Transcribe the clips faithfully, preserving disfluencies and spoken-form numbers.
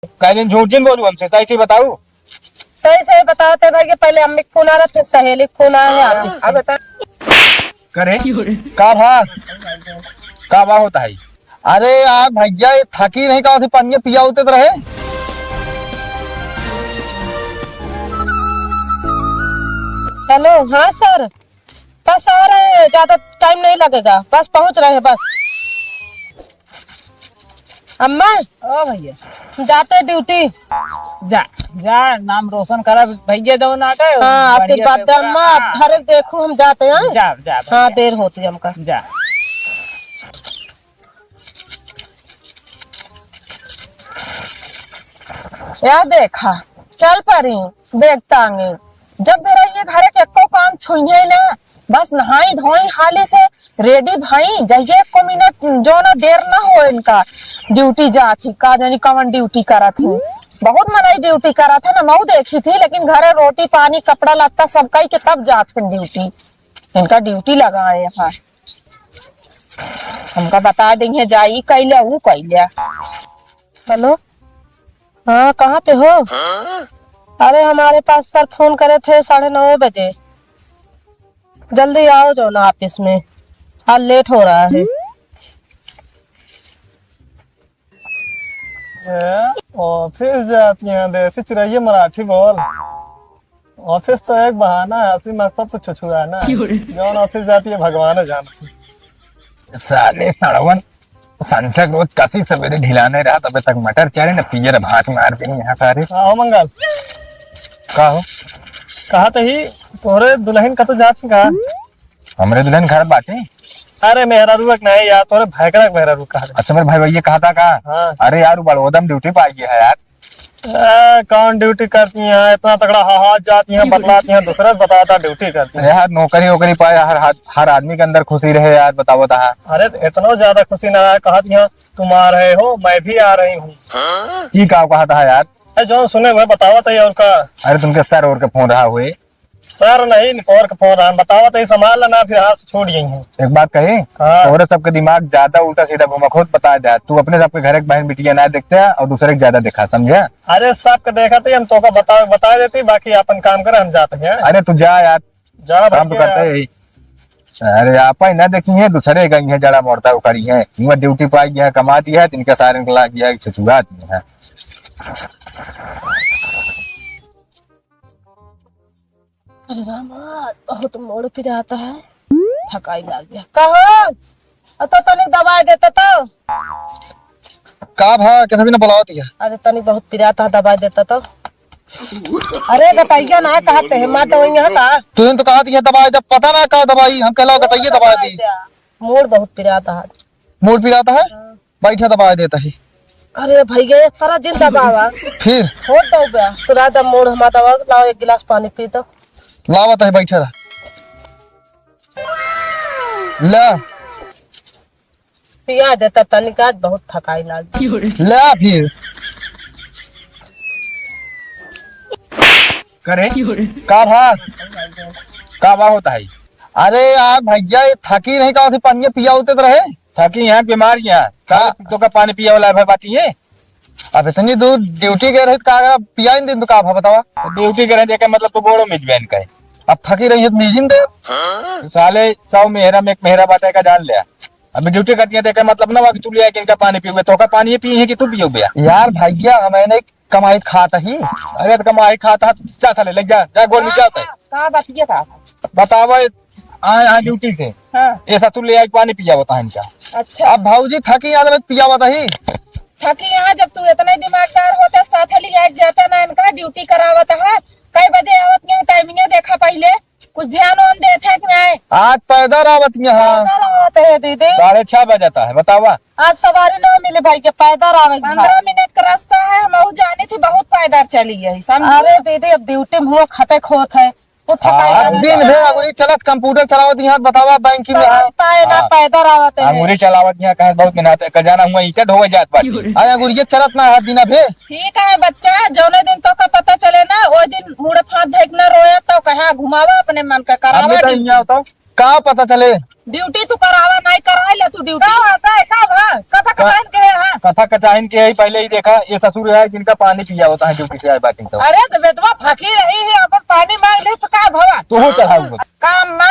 कई दिन झूठ जिन बोलू हमसे, सही सही बताऊ। सही सही बतावत है भैया, पहले अम्मी के फोन आ रहा, फिर सहेली के फोन आ रहा है, आप इससे। अब बता। करे? का भा? का भा होता है? अरे यार भैया, ये थकी नहीं का थी, पनिया पिया होते तो रहे। हेलो, हाँ सर, बस आ रहे हैं, ज्यादा टाइम नहीं लगेगा, बस पहुंच रहे हैं बस। अम्मा, ओ भैया। हम जाते ड्यूटी। जा, जा, नाम रोशन करा भैया, दो नाटे। हाँ, बढ़िया आशीर्वाद दे बेगूरा। अम्मा, आप हाँ। घर देखो, हम जाते हैं। जा, जा, हाँ, भैया। देर होती है हमका। जा। या देखा, चल पड़ी, बैग टांगे। जब भी रहिए घरे के एको काम छुइहे ना, बस नहाई धोई हाली से रेडी भई, जाइए एको मिनट जो ना देर ना हो इनका। ड्यूटी जात ही, का जानी कवन ड्यूटी करत ही। बहुत मनई ड्यूटी करत है ना, मऊ देखी थी, लेकिन घरे रोटी पानी कपड़ा लत्ता सब कई के तब जात फिर ड्यूटी। इनका ड्यूटी लगाए यहाँ। हमका बता देंगे, जा ई कैले, ऊ कैले। हेलो, हाँ, कहाँ पे हो? अरे, हमारे पास सर फोन करे थे साढ़े नौ बजे, जल्दी आओ जो ना ऑफिस में, आज लेट हो रहा है। ए, ऑफिस जाती हैं, देसी चिरैया मराठी बोल। ऑफिस तो एक बहाना है, असली मकसद तो छुछुआना है। क्यों रे? जौन ऑफिस जाती है, भगवान जानत है। साले सड़वन, संसद रोज कसी सवेरे ढिलाने रहा, तबे तक मटर चारे न पियर भात मार देनी यहाँ सारे। का हो मंगल? का हो? कहा तो ही, तोरे दुल्हन का तो जात ही का? हमरे दुल्हन घर बाटे। अरे मेहरारू एक नहीं यार, तोरे भाई का मेहरारू कहा। अच्छा, मेरे भाई, भैया कहा था का? हाँ। अरे यार, वो बड़ोदम ड्यूटी पाई है यार। ए, कौन ड्यूटी करती हैं? इतना तगड़ा हा-, हाथ जाती हैं, बतलाती हैं, दूसरे से बताता ड्यूटी करती हैं। यार, नौकरी वोकरी पाए, हर, हर, हर आदमी के अंदर खुशी रहे यार, बताओ तो। अरे, इतना ज्यादा खुशी ना है, कहा दिया, "तुम आ रहे हो, मैं भी आ रही हूँ।" ई का कहा था यार? अरे, जो सुने हुए बतावत है और का। अरे, तुमके सर और के फोन रहा हुए। सर नहीं, और के फोन रहा, बतावत है, संभाल लेना, फिर हाथ से छूट गई हैं। एक बात कही, हाँ। तोहरे सबके दिमाग ज्यादा उल्टा सीधा घूमा, खुद बता दे, तू अपने सबके घर के बहन बिटिया ना देखते हैं और दूसरे के ज्यादा देखा, समझे? अरे, सबके देखत ही हम तोका बता, बता देती, बाकी अपन काम करे, हम जाते हैं। अरे, तू जा यार, जा काम तो भैया। करते ही। अरे, आप ही ना देखी है, दूसरे गई है, जड़ा मोड़ता उखड़ी है, इनका ड्यूटी पाई गया है, कमा दिया है, तो इनका सारे को लाग गया है, छुछुआत में है। अरे रामा, बहुत मोड़ पिराता है, थकाई लाग गया। कहो, अ तो तनिक दवाई देता तो। का भा, कितना भी ना बुलाओ तिया? अरे तनिक बहुत पिराता है, दवाई देता तो। अरे गटैया ना कहते हैं, मार दवाई यहाँ का? तुम तो कहा तिया दवाई दे, पता ना का दवाई, हम कहला गटैया दवाई दी। दे। मोड़ बहुत पिराता है। मोड़ पिराता है? हाँ। बैठा दबाए देता ही। अरे भैया, एक तरह जिन दबावा। फिर? हो दो बे, तोरा दम मोड़ हमार दबा, लाओ एक गिलास पानी पी तो। लावत है, बैठा रह। ला। पिया देता तनिक, आज बहुत थकाई लाग। ला फिर। करे? का भा? का भा होता है? अरे यार भैया, ये थकी नहीं का होती, पनिया पिया होते तो रहे। थकी यहाँ बीमार यहाँ। का? का तो का पानी पिया वाला है भाई बाटी ये? अब इतनी दूर ड्यूटी गए रहे तो का अगर पिया ही दिन तो का भा बतावा? ड्यूटी गए रहे, देखे मतलब तो गोड़ों में बैन का है। अब थकी रही है तो मीजिन दे। साले सौ मेहरा में एक मेहरा बाटे का जान लिया। अभी ड्यूटी करती है, देखे मतलब ना, अभी तू ले आए कि इनका पानी पीओगे, तो का पानी ये पिए हैं कि तू पिओगे? यार भैया, हमें नहीं कमाई खात ही। अरे तो कमाई खाता है, जा साले, ले जा, जा गोल में जा। का, का बतिया का? बतावा, आए, आए ड्यूटी से। हाँ। ऐसा तू ले आई, पानी पिया बता इनका। अच्छा। अब भौजी थकी याद में पिया बता ही। थकी यहाँ, जब तू इतना दिमागदार होता, साथ ले आए जाता ना इनका, ड्यूटी करावत है। कई बजे आवत नहीं, टाइमिंग देखा पहले। कुछ ध्यान वान देत है कि नहीं? आज पैदल आवत यहाँ। पैदल आवत है दीदी। साढ़े छह बजता है, बतावा। आज सवारी ना मिले भाई के, पैदल आवे के पन्द्रह मिनट का रास्ता है, हम अहू जाने थी, बहुत पैदल चली है, समझी? अरे दीदी, अब ड्यूटी में हुआ खटे खोत है, वो थकाई अब लगता दिन है। भे अंगुरी चलत, कंप्यूटर चलावत यहाँ, बतावा, बैंकिंग में चला है। पाए ना, हाँ। पैदल आवत है। अंगुरी चलावत यहाँ कहे बहुत मेहनत है, का जाना हुआ ईंटे ढोवे जात बाटी। अरे अंगुरिये चलत ना है दिन भे। ठीक है बच्चा, जौने दिन तो का पता चले ना, वो दिन मुड़े फांद धइक ना रोया, तो कहाँ घुमावा अपने मन का, करावा अम्मी, तो duty। यहाँ बताओ, का पता चले? Duty तू करावा, नहीं कराई ले तू duty। का होता है, का भा? कथा का? कचाहिन के है, हाँ। कथा कचाहिन के है, पहले ही देखा, ये ससुर है जिनका पानी पिया होता है duty से आए बाटी तो। अरे तो बेटवा थकी रही है, अपन पानी मांग ले तो का भवा? तू हो चढ़ाऊ हो। का अम्मा,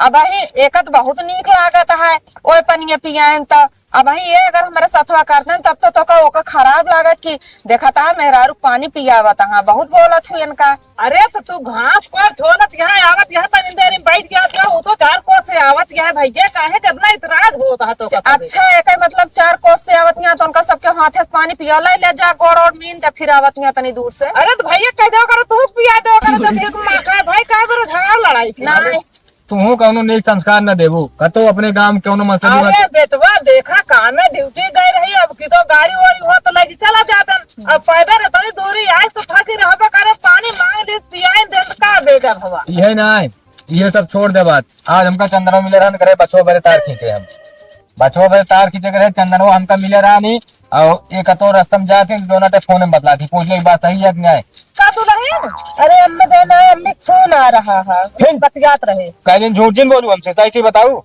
अबही एकत बहुत नीक लागत है, ओए पनिया पियाएन तो अबही ये अगर हमरे सथवा करतन, तब तो तोका ओका खराब लागत कि देखत हा, मेहरारू पानी पियावत हा, बहुत बोलत हु इनका। अरे, तो तू घास पर छोलत यहाँ आवत यहाँ, तनी देर में बैठ जात यहाँ, वो तो चार कोस से आवत यहाँ, भैया, काहे इतना इतराज होत हा तो? अच्छा, एकर मतलब चार कोस से आवत यहाँ, तो उनका सबके हाथे से पानी पियले, ले जा गोड़ और मीन दे, फिर आवत यहाँ तनी दूर से। अरे, तो भैया, कह दो करो, तू पिया दो करो, जब एक माँ का भाई का बेरो झगड़ा लड़ाई थी। नहीं। तुहू कौनो नीक संस्कार न देबू, कतो अपने गाँव में कौनो मनसबी अरे मत। बेटवा, देखा, काम में duty गए रही, अब की तो गाड़ी वाड़ी हो तो लगी चला जातन। अब पैदल इतनी दूरी आए तो थकी रहबे करे, पानी मांग ली, पियाई दे तो का बेजा भवा। इहे ना है, इहे सब छोड़ दे बात। आज हमका चंदनवा मिले रहन करे, बछवा बरे तार खींचे हम। बछवा बरे तार खींचे करे, चंदनवा हमका मिले रहनी, और एक तो रस्ता में जात ही, दोनों टे फोन में बतलात ही, पूछ ले, बात सही है कि नहीं? का दुल्हन? अरे अम्मा, जो ना है, अम्मी के फोन आ रहा है, फिर? बतियात रहे। कह दिन झूठ जिन बोलू हमसे, सही सही बताऊ।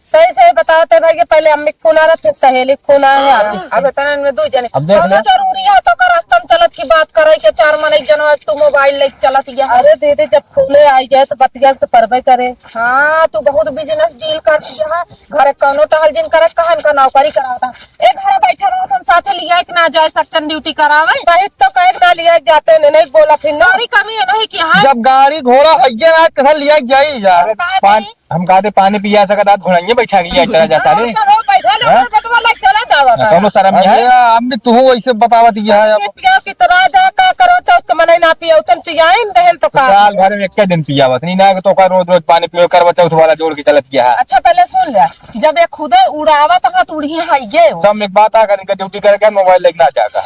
सही सही बताते भाई, ये पहले अम्मी के फोन आ रहा, फिर सहेली के फोन आ रहा है, हाँ, आपस में। अब इतना इनमें दो जने। अब देख ले। कौनो जरूरी है तो का रस्ता में चलत की बात करे के, चार मनई जनो आज तू mobile लेके चलत गया। अरे दीदी, जब फोन आई गए तो बतिया तो परबे करे। हाँ, तू बहुत business deal कर दिया है। घरे कौनो टहल जिन करे, कहा इनका नौकरी करावता। ए, घरे बैठे रहो, हम साथे लिया के ना जाए सकतन duty करावे। कहीं तो कहे ना लिया के जाते ने, नहीं बोला फिर ना। तोरी कमी है नहीं कि हाँ। जब गाड़ी घोड़ा हइये ना, कथा लिया के जाई यार। अरे, का पान-, नहीं? हम कहते पानी पिया सकत, आज घोड़ाइये बैठा के लिया चला जाता रे। चलो, बैठा लो, हाँ? बटवा लग चला जावा हाँ, का। कौनो शर्म नहीं है? अरे, हम भी तू वैसे बतावत ये है अब। ये पिया की तरह जा, का करो, चौथ के मनई ना पिया, उतन पियाइन देहन तो का? साल भर में एक दिन पियावत नहीं ना, तो का रोज रोज पानी पियो, करवा चौथ वाला जोड़ के चलत गया है। अच्छा, पहले सुन ले। जब ये खुदे उड़ावत हा, तो उड़िए हा ये। सब में एक बात आ, अगर इनका duty करे के mobile लेके ना जाएगा।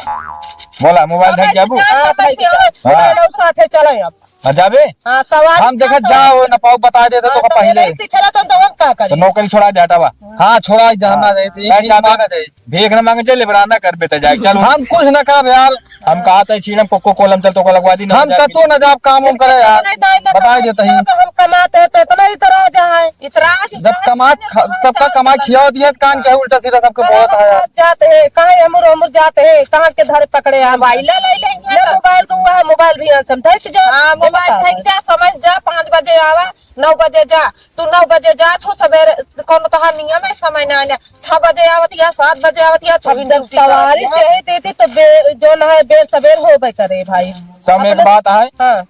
बोला, mobile लेके जाबू? जा, सब ऐसे हो। हाँ। चलो, साथे चलो अब। हाँ, जाबे? हाँ, सवाल हम देखा का जाओ ना पाऊ, बता देते हाँ, तो तो पहले। मेरे पीछे रहता तो हम का तो करें? नौकरी छोड़ा दे, हटावा। हाँ, छोड़ा दे, हम ना हाँ। जाए, तो एक नहीं चीज जाबे। मांगा जाए। भीख न मांगे, जे लेबरा ना करबे त जाए, चलो। हम कुछ न करब यार। हम कहा था, चीड़म कोको कोलम चल तो को लगवा दी ना, हम कतो न जाब काम उम करे यार। नहीं, नहीं, नहीं, बता नहीं, देते ही। हम कमाते हैं तो इतना ही तो रह जा है। इतराज, जब इतराज कमा, नहीं, ख-, नहीं, सबका नहीं, कमाई नहीं, खियाओ दिया, कान के उल्टा सीधा सबके अरे बोलत हम है यार। जात है, कहाँ अमुर अमुर जात है, कहाँ के धरे पकड़े हम। Mobile ले ले, ये mobile दूंगा, mobile भी हम समझ जा। हाँ, mobile फेंक जा, समझ जा, पाँच बजे आवा, नौ बजे जा, तू नौ बजे जात हो सबेरे, कौनो तोहार नियम है समय ना आने, छह बजे आवत या सात बजे आवत या, तब जब duty सवारी करत या। चाहे देती तो बे-, जो ना है बेर सबेर होबे करे भाई। सब एक अपने बात है, हाँ।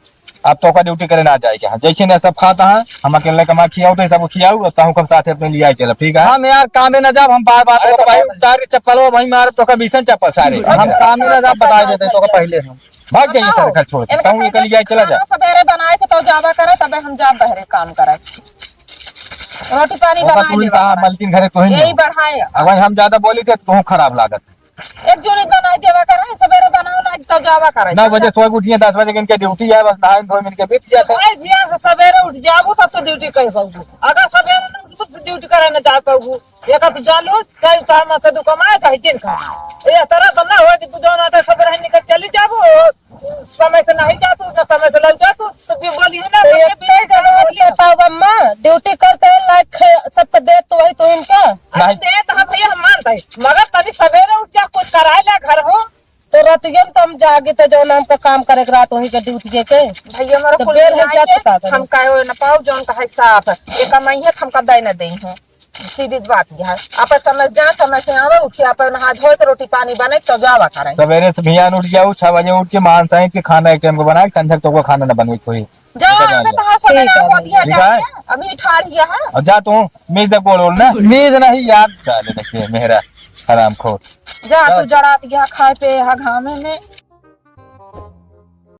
अब तोका duty करे ना जाए के, जैसे ना सब खाता है, हम अकेले कमा खियाऊ तो सब खियाऊ, और तहु कब साथे अपने लिया चलब, ठीक है? हम यार कामे ना जाब, हम बार बार अरे तो भाई उतार के चप्पल हो भाई, मार तोका बीसन चप्पल सारे। हम कामे ना जाब, बता देते तोका पहले हम। भाग जाइए बताओ, सारे घर छोड़ के। इनका कहूँ निकल जाए, चला जा। खाना सबेरे बनाए के तो जावा करे, तबे हम जाब बहरे काम करे। रोटी पानी ओका बनाए तू ही लेवा कहा, करे। मलकिन घरे तू ही यही नहीं हो। बढ़ाए। अगर हम ज्यादा बोली थे तो तुम खराब लागत। एक जोड़ी बनाए देवा करे, सबेरे बनाओ ना, तो जावा करे। नौ बजे सोए के उठिए, दस बजे के इनके duty है, बस नहाए धोए में इनके बीत जाता है। भाई भैया, सबेरे उठ जाबू, सबसे duty कर पाऊंगी। अगर सबेरे ना उठबू, तो duty करे ना जा पाऊंगी। एक तो जा लो, चाहे तो हम से दुकान आए, चाहे दिन खाना। ये तरह तो ना हो कि तू जौन आटे सबेरे निकल चली जाबू, समय से नहीं जातू, ना समय से लौट जातू, तो भी बोली है ना, तो तो ये ये भी कई जगह बोली होती है। पाव अम्मा, duty करते हैं, लाइक खे-, सबके दे तो वही तो इनका। अरे नहीं। दे तो हम भैया हम मानते हैं, मगर तनिक सबेरे उठ जा, कुछ कराए ले घर हो। तो रातियों में तो हम जागे थे, जौन हमका काम करे के रात वही के duty के, के। भैया हमारा तो कुल बेर हो मिला जात के तो का करी? हम काहे ना पाऊ, जौन का है साफ। ये कमाई है, हमका दे ना दे है। सीधी बात यह है। आप समय जा, समय से आवे, उठ के आप नहा धोए के रोटी पानी बने, तो जावा करे। सवेरे से भियान उठ जाऊ, छह बजे उठ के मान साइत के खाना एक टाइम को बनाए, संझा तोका खाना ना बनवे कोई। जा, निकल जा, हमें जा। तो हाँ समय ठीक ना है। हो दिया ठीक जा, है। अभी ठाड़ गया है। और जा तू, मीज दे गोल वोल ना। मीज नहीं यार। चले देखिए, मेहरा हरामखोर। जा, जा। तू जड़ा दिया खाए पे, हा घामे में।